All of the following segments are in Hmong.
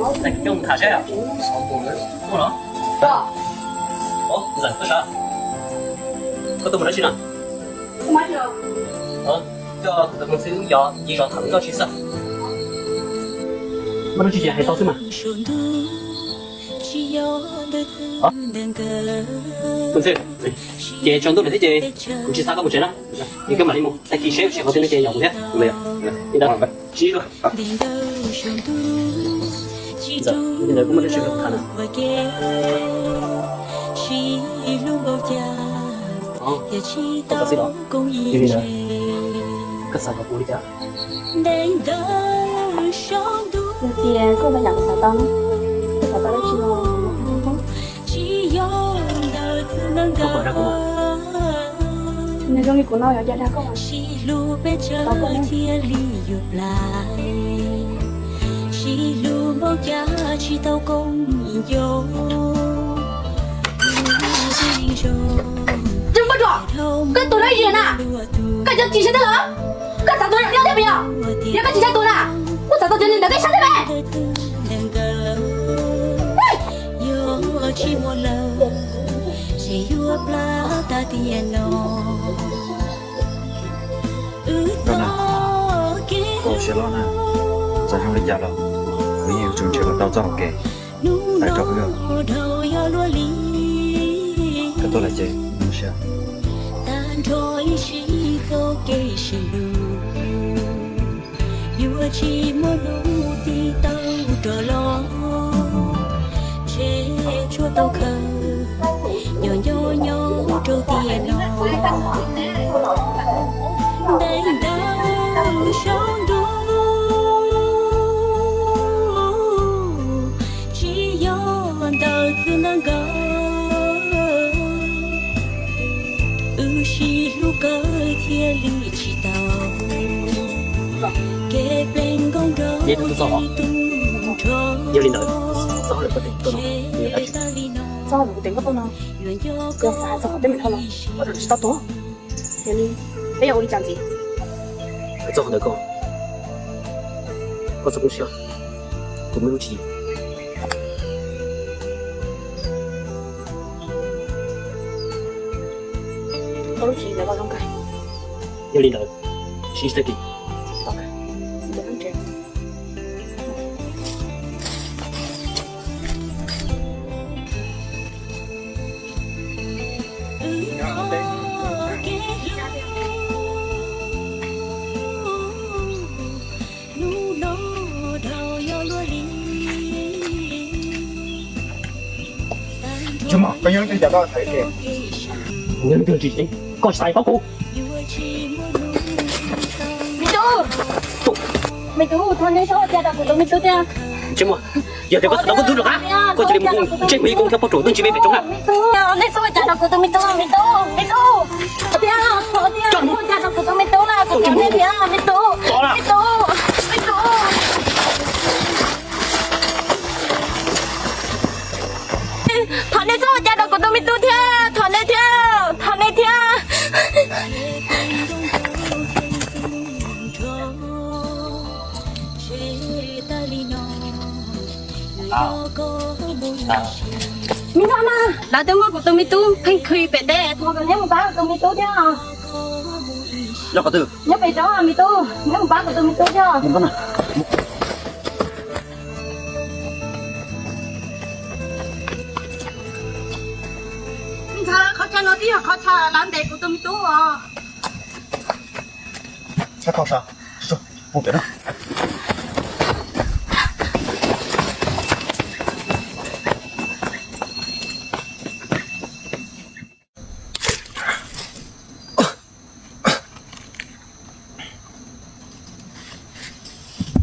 Coj mus tham saib os. Ua los? Ntxawm, koj sawv, koj tuaj mus dab tsi no? Coj kuv tus mus xwb, yog ncig zos tham lub toj siab xwb. Muaj dab tsi ces hais tau xwb mas. Tus ntxwg, ces tsaus ntuj lawm thiab ces kuv tsis xa koj mus tsev na. Es koj mam li mus, tag kis seb tsis qhov twg no ces yog kuv thiab. Li ntawd, sib luag. Ntxawm, li ntawd kuj muaj dab tsi tham na. Koj xwb los? Yog li ntawd, koj xav kom kuv li cas? Nws tias koj ua yam kuv xav tau, koj xav tau dab tsi no. Koj puas dag kuv? Nws zoo li kuv no yog cas dag koj? Tau koj thiaj li yuav plam. Sib hlub npaum cas tsis tau koob nco. Tsis muaj ruam, koj tus dab tsi na? Koj cov tsis sib tag los? Koj xav tus dab tsi thiab puas yog? Yog koj tsis yog tus na, kuv xav tau cov neeg ntawd tej sab thiab me. Rau na, koj ua siab loj na, txawm zoo li cas los kuv yeej yuav tsum nrhiav kom tau txoj hau kev hais rau wb. Koj tuaj lawm ces mus siab. Yuav tsis muaj hnub tig tau rov los, ntshe tshuav tau khaws nco nco nyob rau tiam no. Ntev ntau saum ntuj tsis yog ntawm txwv ntawm nkawd, wb sib hlub kawg thiaj li tsis tau kev pleev nkauj nraug ib tug nrho. Yog li ntawd, txoj hauj lwm kuv teem koj tuaj no, txoj hauj lwm kuv teem koj tuaj no, koj xav hais txog qhov teeb meem dhau los koj rau tsis tau tuag. Yog li peb yuav ua li cas ntxiv? Hais txog qhov ntawd koj, koj txhob poob siab, kuv muaj lub tswv yim. Koj lub tswv yim ntawd los zoo kawg. Yog li ntawd, sib ntsib tag kis. Koj tsis xav paub kuv. Me tub, me tub, thov nej txhob ua cas rau kuv tus me tub thiab. Tsis muaj, yog tias koj xav tau koj tub rov qab, koj cia li mus ntsej muag ib koob thiab pob ruam tuaj ntsib peb pem roob na. Me tub, nej txhob ua cas rau kuv tus me tub, me tub, me tub. Thov thiab, thov thiab, txhob ua cas rau kuv tus me tub na, kuv thov nej thiab, me tub, me tub, me tub. Thov nej txhob ua cas rau kuv tus me tub thiab, thov nej thiab, thov nej thiab. Me no na, lawv twb muab kuv tus me tub pheej khwv pem teb, thov kom neb mus pab kuv tus me tub thiab. Nyob pem roob me tub, neb mus pab kuv tus me tub thiab. Ntxhais, qhov chaw no twb yog qhov chaw lawv ntes kuv tus me tub os. Txhob kho sav, mus pem no.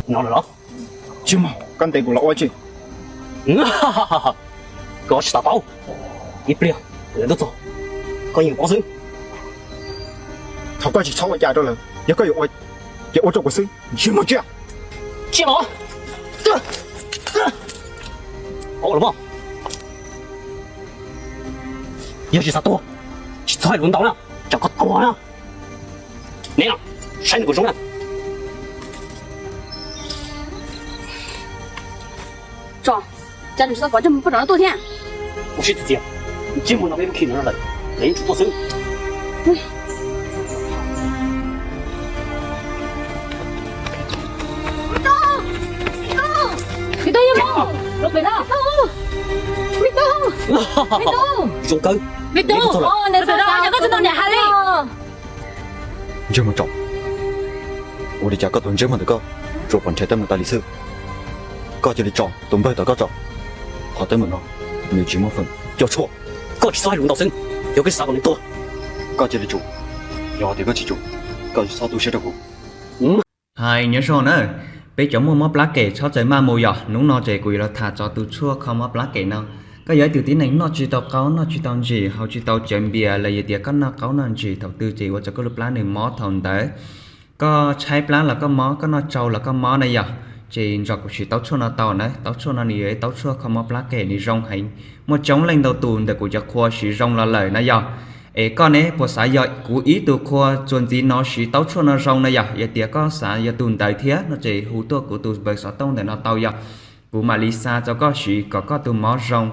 No lawm los? Tsis muaj, koj ntes kuv los ua tsi? Koj tsis xav paub, ib pliag lawv tuaj txog, koj yeej paub xwb. Thov koj tsis txhob ua cas rau lawv, yog koj yuav ua ces ua rau kuv xwb, ntsej muag tsiaj. Tsiaj los? Paub los mas. Yog tsis xav tuag, tsis txhob hais lus ntau na, tsam koj tuag na. Neb no, saib nws kuv zoo na. Tsom, cas nws tsis tau pom ntsej muag poj ntxoog no tuaj thiab? Ua siab txias txias, ntsej muag no peb muab khi no lawm, lawv yeej tsis tuaj xwb. Zoo kawg, ntsej muag tsom. Ua li cas koj tus ntsej muag ntawm koj tsuas pom nrhiav teeb meem tas li xwb? Koj cia li tso tus npawg tom koj tso, qhov teeb meem no nws tsis muaj feem coj tshuaj. Koj tsis txhob hais lus ntau xwb, yog koj xav kom nws tuag, koj cia li tsum. Yog tias koj tsis tsum, koj tsis txhob tu siab rau kuv. Hais nyob zoo na, peb cov muaj mob plab kem txhob txawm maj mus yom. Hnub no ces kuv yuav los tham txog tus tshuaj kho mob plab kem no. Koj yog ib tug tib neeg noj tsis tau qaub, noj tsis tau ntsim, haus tsis tau cawv npias, los yog tias koj noj qaub noj ntsim thaum twg ces ua rau koj lub plab nws mob thaum ntawd. Koj tshaib plab los koj mob, koj noj tsau los koj mob na yom. Ces nrog kuv siv tau tshuaj no tau na. Tau tshuaj no nws yog ib tau tshuaj kho mob plab kem, nws zoo heev, muaj coob leej ntau tus ntawm kuv cov qhua siv zoo los lawm na yom. Es koj ne puas xav yog kuv ib tug qhua txuas ntxiv no siv tau tshuaj no zoo na yom? Yog tias koj xav yog tus ntawd thiab no ces hu tuaj kuv tus npawb xov tooj ntawm no tau yom. Kuv mam li xa rau koj siv kom koj tus mob zoo,